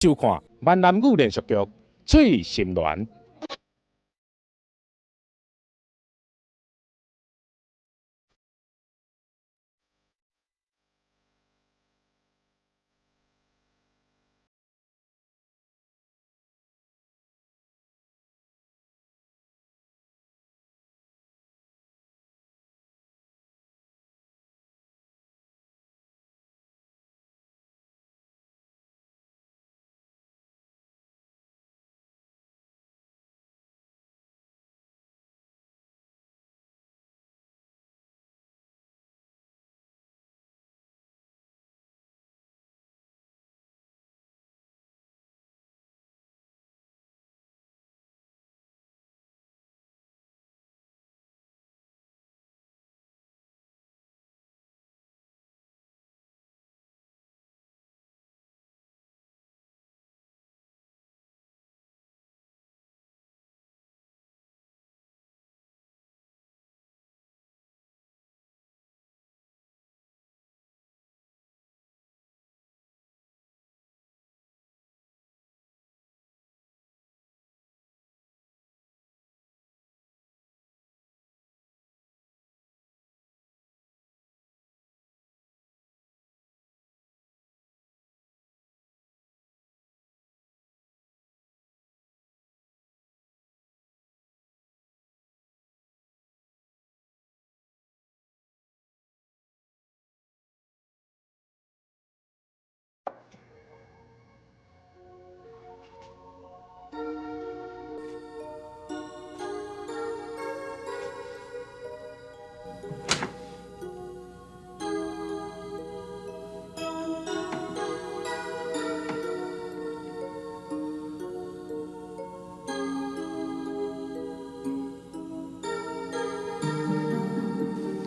收看閩南語連續劇《翠心戀》。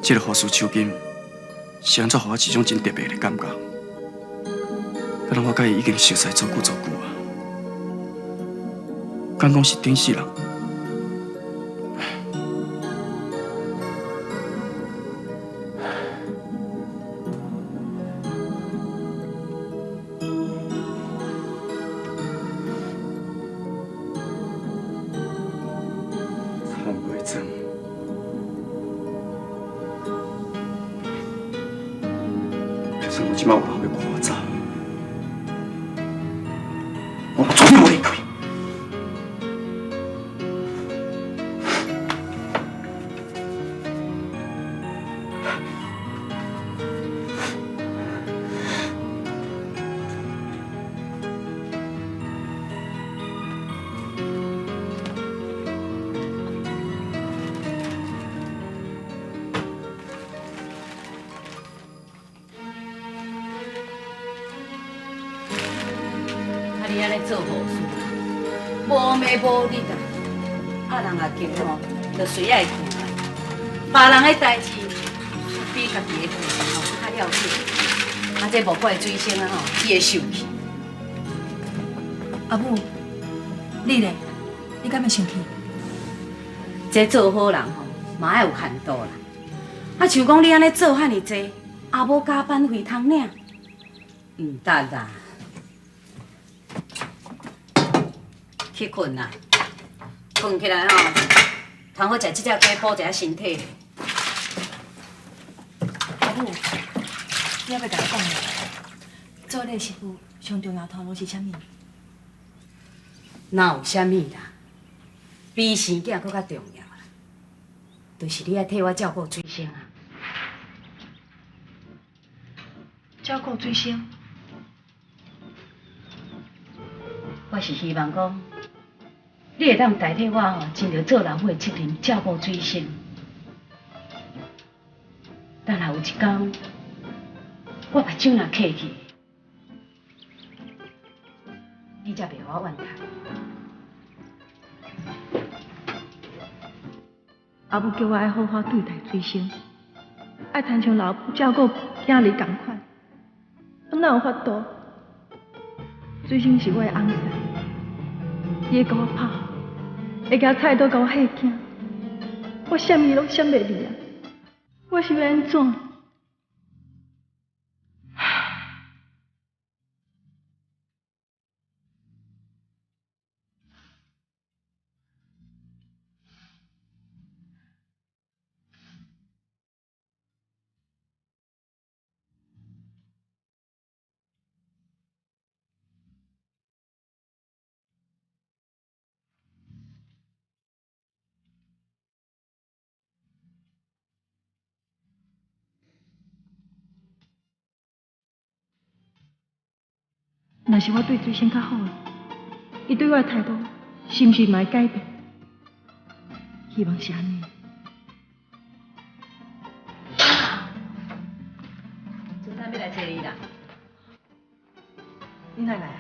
這个護士手巾是按怎予我一種真特別的感覺？敢若我佮伊已經熟似足久足久啊！敢講是頂世人？参袂庄。就算我這擺有人欲趕我走，我絕對無離開。啊，你按呢做护士，無暝無日啊，啊人也急吼，就隨愛看。別人的代誌比家己的代誌吼較要緊。啊，這無怪水星啊吼，伊會受氣。阿母，你咧？你敢會生氣？這做好人吼，嘛愛有限度啦。啊，像講你按呢做遐爾濟，也無加班費通領，毋得啦。去睏啦，睏起來吼，通好食這隻雞補一下身體。阿母，你猶未共我講呢？做你的媳婦上重要頭路是啥物？哪有啥物啦？比生囝閣較重要啦，就是你愛替我照顧水星啊。照顧水星？我是希望講，你會當代替我吼，盡著做老母的責任，照顧水星。但若有一天，我目睭若瞌去，你才袂予我怨嘆。阿母叫我愛好好對待水星，愛親像老母照顧囝兒仝款，我哪有法度？水星是我的翁婿，伊會共我拍，會舉菜刀共我嚇驚，我啥物攏閃袂離啊！我是欲按怎？若是我對水星較好，伊對我的態度是毋是嘛會改變？希望是按呢。春蘭欲來揣你啦。你哪會來啊？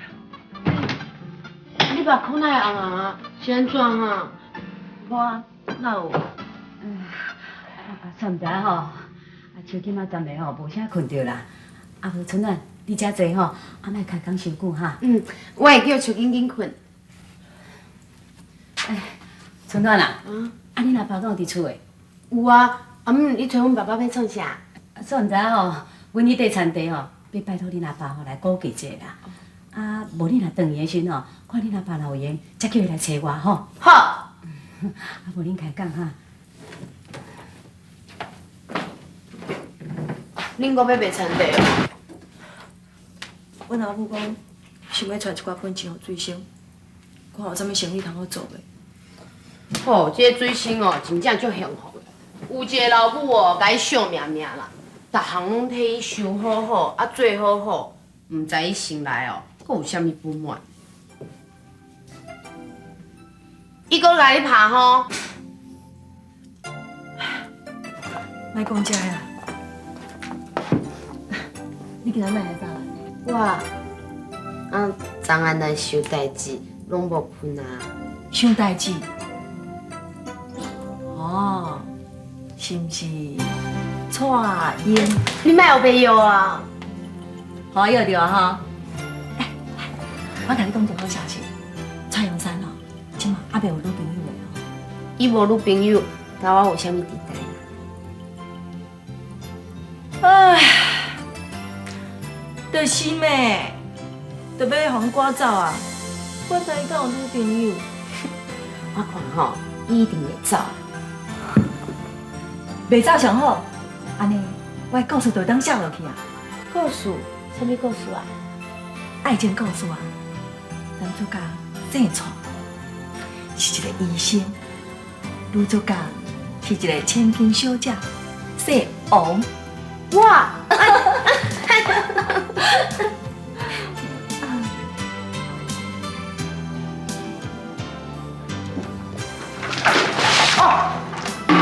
你目眶哪會紅紅啊？是按怎啊？無啊，哪有？啊，煞毋知影吼，啊，秋金仔暫時吼無啥睏著啦。啊，無春蘭，你遮坐吼，啊，莫開講傷久哈。嗯，我會叫秋金緊睏。哎，春蘭啊，啊，你阿爸敢有佇厝的？有啊，啊姆，你揣阮爸爸欲創啥？煞毋知影吼，阮彼塊田地吼，欲拜託恁阿爸吼來估計一下啦。啊，無你若轉去的時陣吼，看恁阿爸若有閒，才叫伊來揣我吼。好。啊，無恁開講哈。恁閣欲賣田地哦？阮阿母講，想欲揣一寡本錢予水星，看有啥物生意通好做袂？吼，這个水星哦，真正足幸福的，有一个老母哦，共伊惜命命啦，逐項攏替伊想好好，啊做好好，毋知伊心內哦，閣有啥物不滿？伊閣來你拍吼？莫講這个啦，你今仔哪會早來？我啊，昨暗來想代誌，攏無睏啊。想代誌？哦，是毋是蔡英？你莫後白藥啊！好藥著啊吼！欸，我共你講一個好消息，蔡陽山哦，這馬猶未有女朋友的哦。伊無女朋友，佮我有啥物佇代？唉，就是咩，就欲予人趕走啊！管他伊敢有女朋友，我看吼，伊一定會走。袂走上好，按呢，我的故事就會當寫落去啊。故事？啥物故事啊？愛情故事啊！男主角姓蔡，是一個醫生；女主角是一個千金小姐，姓王。哇！啊！哎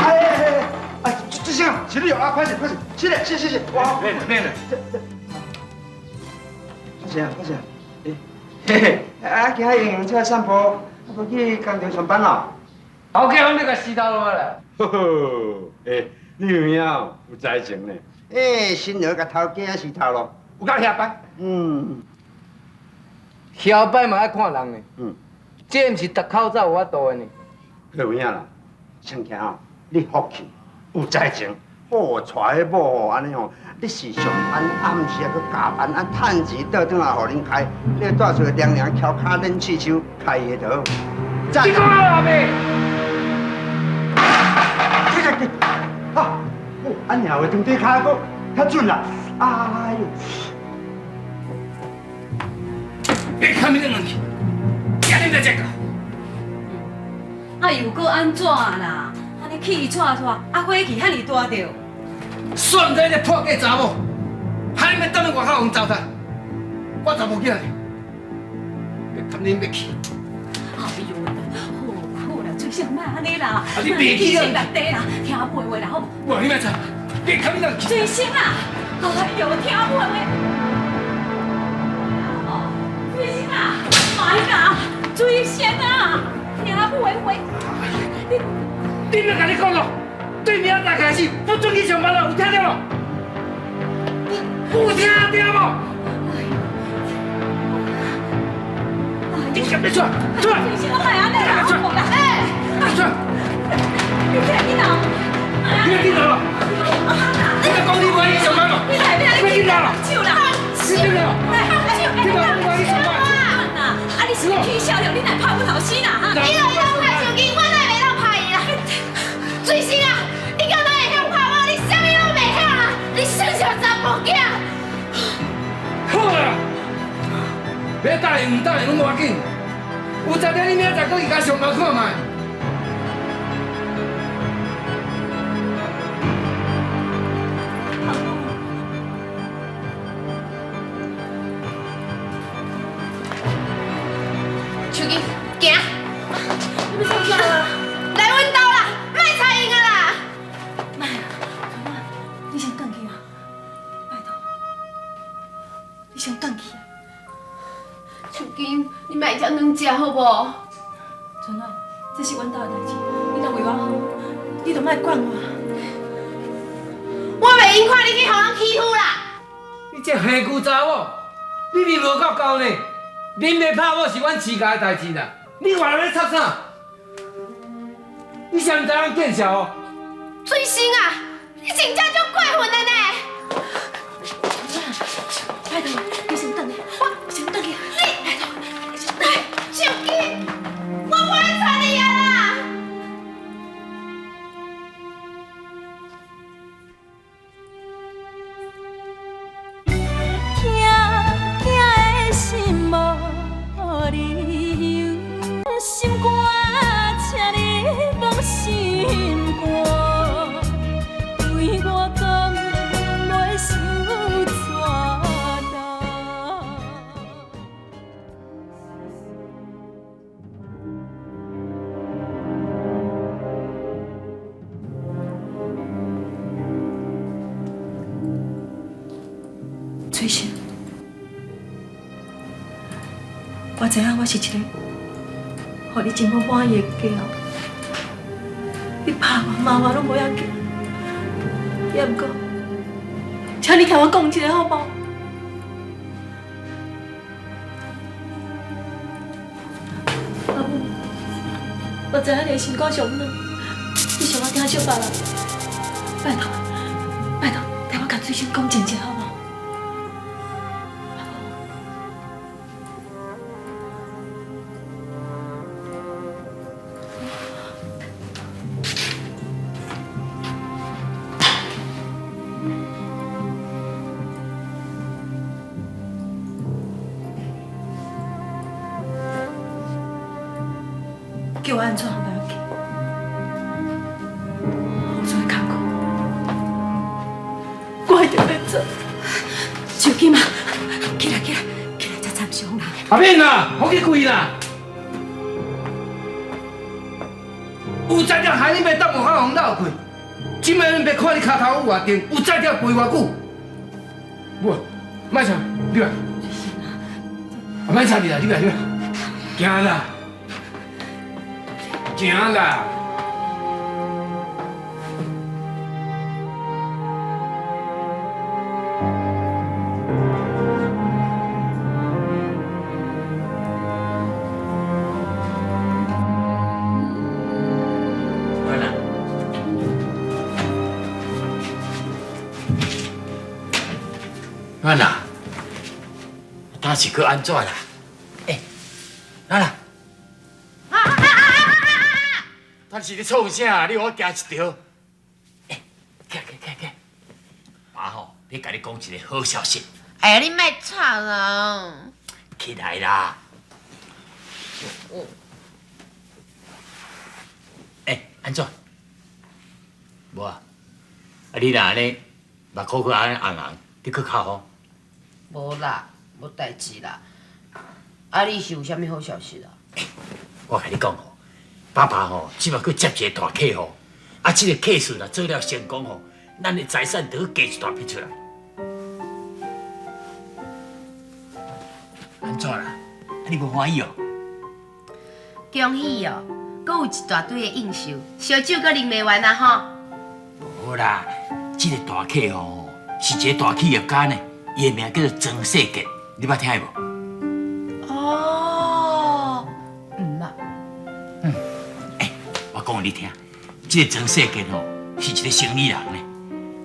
哎哎哎！志兴，起立啊！快點快點，謝謝謝謝謝。哇！免了免了。這這。志興，志興，哎，嘿嘿，啊，今仔日用出來散步，啊，無去工廠上班咯？頭家攏欲共死頭路啊啦！呵呵，欸，你有影有才情呢？欸，新娘共頭家死頭路，有夠遐擺。嗯。遐擺嘛愛看人呢。嗯。這毋是逐口才有法度的呢。有影啦，親像哦，你福氣有才情，好娶某按呢吼，你是上班暗時猶閣加班，啊，趁錢倒轉來予恁開，你蹛出來涼涼翹跤練氣手開伊就好。你講啊，老爸。這個，啊，按呢話長短跤閣較準啦。哎呦！別看你兩去，今日才食到。啊，又閣按怎啦？按呢氣喘喘，啊火氣遐爾大著。煞毋知這破假查某，還欲踮咧外口予人糟蹋，我查某囝呢？欲看恁欲去。哎呦，好好啦，水星莫按呢啦，啊你袂記落地啦，聽母的話啦，好無？無，你莫吵，欲看恁去。水星啊，哎呦，聽母的話。水星啊，莫啦，水星啊，聽母的話。你，你欲共你講咯，對明仔載開始不准去上班了，有聽著無？有聽著無？你敢欲出來？出來！水星，莫按呢啦，出來！出來！你起來緊啦！你欲緊來無？你欲講你無愛去上班無？你來，你來，你緊來啦！手啦！你緊來！你講你無愛去上班？啊！你是起痟了，你哪拍阮後生啦？哈！伊若會當拍手機，我哪會袂當拍伊啦？水星啊，你敢哪會曉拍我？你啥物攏袂曉啦！你算啥查埔囝？好啦，欲答應毋答應攏無要緊，有才調你明仔載閣去共上班看覓。秋金，行。你欲创啥啊？來阮兜啦，莫插𪜶啊啦！莫啊，春暖，你先轉去啊，拜託，你先轉去啊。秋金，你莫遮軟食好無？春暖，這是阮兜的代誌，你若為我好，你就莫管我。我袂用看你去予人欺負啦！你這黑龜查某，你面無夠厚呢？恁爸拍某是阮饲家的代誌啦，你原來咧插啥？你啥毋知阮見笑哦？水星啊，你真正足過分的呢！拜託，你先轉去，我先轉去，拜託，你先轉。秋金，我無愛插你啊啦！疼疼的心無理由，心肝，請你放心肝，對我講袂傷折重。翠生，我知影我是一个予你真無滿意的繼後，你拍我罵我攏無要緊，也毋過，請你聽我講一下好無？阿母，我知影你的心肝上軟，你想我疼惜別人，拜託，拜託，替我共水生講真一下好無？叫我按怎袂要緊，我做的工課，我一定欲做。秋金啊，起來起來起來，才參詳啦。阿敏啦，予去跪啦！有才調害你爸踮外口予人鬧開，這擺恁爸看你跤頭有偌長，有才調跪偌久。無，莫吵，你來。啊，莫插你啦，你來，你來，行啦，行啦。暖啊，暖啊，当时阁按怎啦？欸，暖啊！当时咧创啥？你予我惊一跳。欸，起来起来起来！爸吼，欲共你讲一个好消息。哎呀，你莫吵啦！起來啦！欸，按怎？無啊？啊，你若按呢，目眶閣按呢紅紅，你閣哭吼？無啦，無代誌啦。啊，你是有啥物好消息啊？我共你講吼，爸爸吼，這擺閣接一个大客戶，啊，這个客數若做了成功吼，咱的財產就閣加一大筆出來。按怎啦？啊，你無歡喜哦？恭喜哦，閣有一大堆的應酬，燒酒閣啉袂完啊吼！無啦，這个大客吼是一個大企業家呢，伊的名叫做莊世傑，你捌聽過無？哦，毋捌。欸，我講予你聽，這个莊世傑吼是一个生意人呢，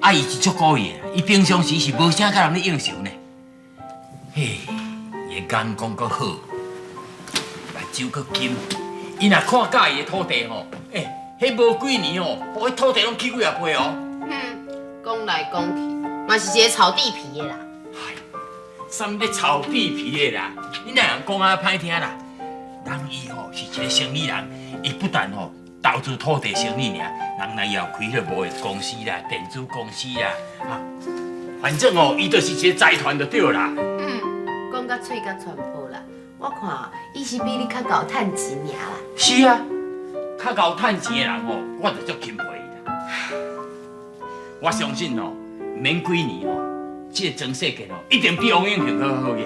啊，伊是足古意的，伊平常時是無啥佮人咧應酬呢。嘿，伊的眼光閣好，目睭閣金，伊若看佮意的土地吼，欸，彼無幾年吼，彼土地攏起幾若倍哦。嗯，講來講去，嘛是一个炒地皮的啦。啥物咧炒地皮的啦？你哪會講啊歹聽啦？人伊吼是一个生意人，伊不但吼投資土地生意爾，人來也有開彼個貿易公司啦、電子公司啦，啊，反正哦，伊就是一个財團就對啦。嗯，講甲喙甲川波啦，我我看伊是比你較𠢕趁錢爾啦。是啊，較𠢕趁錢的人吼，我就足欽佩伊啦。我相信吼，毋免幾年吼，這個莊世傑吼，一定比王永慶閣較好額。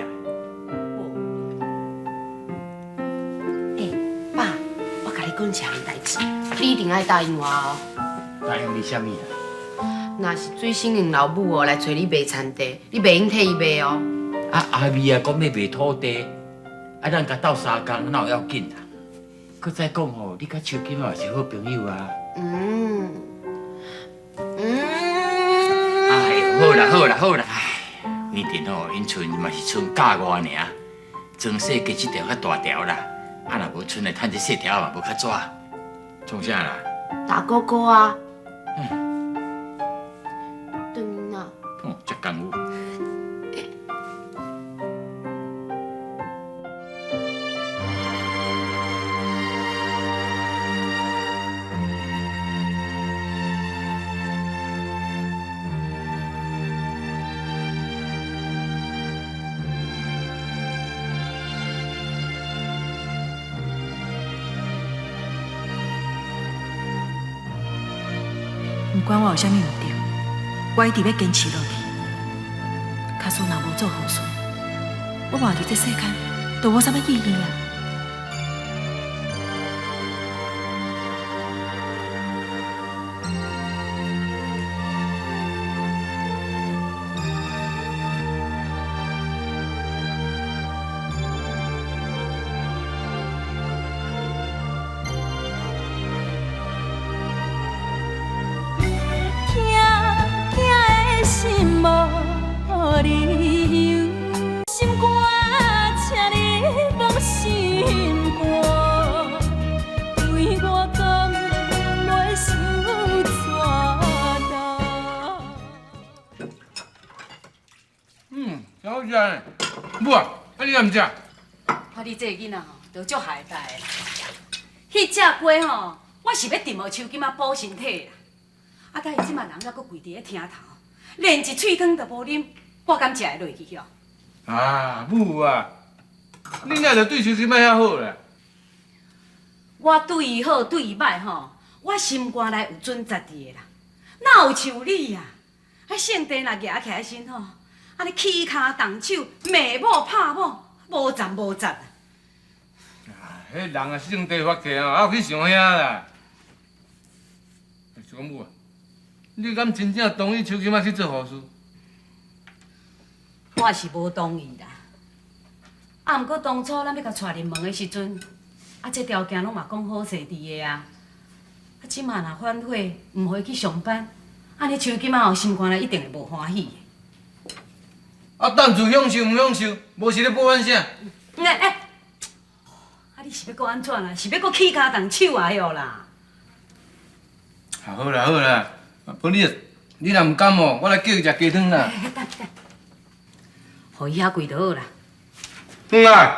欸，爸，我共你講一項代誌，你一定愛答應我哦。答應你啥物啊？若是水星𪜶老母哦來揣你賣田地，你袂用替伊賣哦。啊，阿美啊，講欲賣土地，啊，咱共鬥相共，哪有要緊啊？閣再講吼，你佮秋金仔是好朋友啊。哎喲，好啦好啦好啦，反正吼，𪜶賰嘛是賰教我爾，莊世傑這條較大條啦，啊若無賰來趁這細條嘛無較紙。創啥啦？打勾勾啊。轉啦。哦，這功夫。毋管我有啥物毋對，我一直欲堅持落去。假使若無做好事，我活佇這世間就無啥物意義啊！疼疼的心無理由，心肝，請你放心肝，對我講袂傷重。嗯，真好食呢。母啊，啊你敢毋食？啊，你這个囡仔吼，就足害代的啦。彼隻雞吼，我是欲炖予秋金仔補身體啦。啊，但伊這馬人猶閣跪佇咧廳頭，連一喙湯都無啉，我敢食會落去許？啊，母啊，你哪就對秋金仔遐好啦？我對伊好，對伊歹吼，我心肝內有準則佇的啦。哪有像你啊？啊，聖帝若舉起來身吼，按呢起跤動手，罵某拍某，無雜無雜。啊，彼人啊，性地發起哦，還有去想遐啦。是講母啊，你敢真正同意秋金仔去做護士？我是無同意啦。啊，毋過當初咱欲共帶入門的時陣，啊，這條件攏嘛講好勢佇的啊。啊，這馬若反悔，毋予伊去上班，按呢秋金仔哦，心肝內一定會無歡喜的。啊，等厝享受毋享受，無是咧報怨啥？欸欸，啊，你是欲閣按怎啦？是欲閣起跤動手啊？喲啦！啊，好啦好啦，無你你若毋甘哦，我來叫伊食雞湯啦。欸，等等，予伊遐跪就好啦。轉來。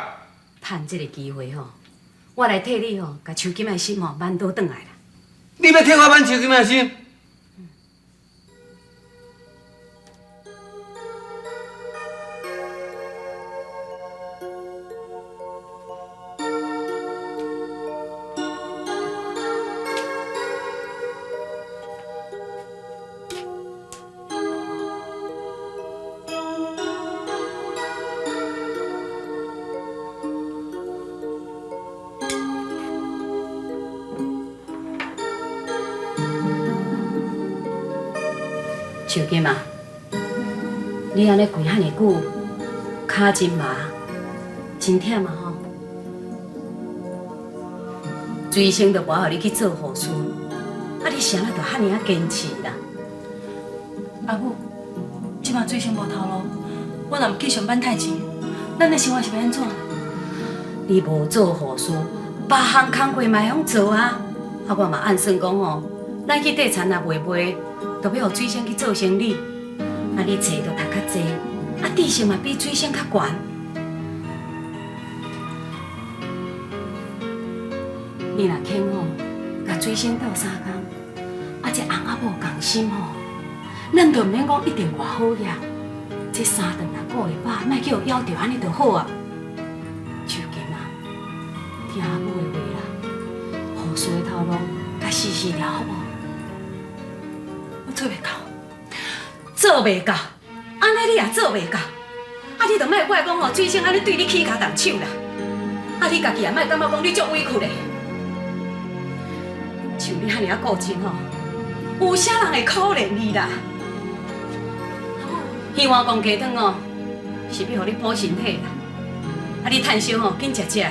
趁這个機會吼，我來替你吼，共秋金仔的心吼挽倒轉來啦。你欲替我挽秋金仔的心？秋金啊，你按呢跪遐爾久，跤真麻，真忝啊吼！水星都無予你去做護士，啊你啥物都遐爾仔堅持啦？阿母，這馬水星無頭路，我若毋去上班趁錢，咱的生活是欲按怎？你無做護士，別項工課嘛會曉做啊！啊，我嘛按算講吼，咱去地田若賣賣，就欲予水星去做生理。啊，你冊就讀較濟，啊，知識嘛比水星較懸。你若肯吼，共水星鬥相共，啊，這翁仔某仝心吼，咱就毋免講一定偌好額，這三頓若顧會飽，莫去予枵著，按呢就好啊。秋金，听阿母的话啦，护士的头路，共试试了，好无？我做袂到，做袂到，按呢你也做袂到，啊你就莫怪讲吼，水星按呢对你起跤动手啦，啊你家己也莫感觉讲你足委屈咧。像你遐尔仔固执吼，有啥人会可怜你啦？希望讲鸡汤哦，是欲予你补身体啦，啊你趁烧吼，紧食食。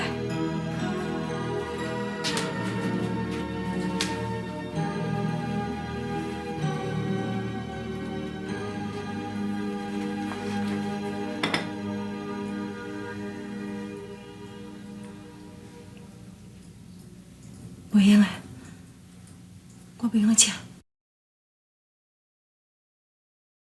袂用的，我袂用得食。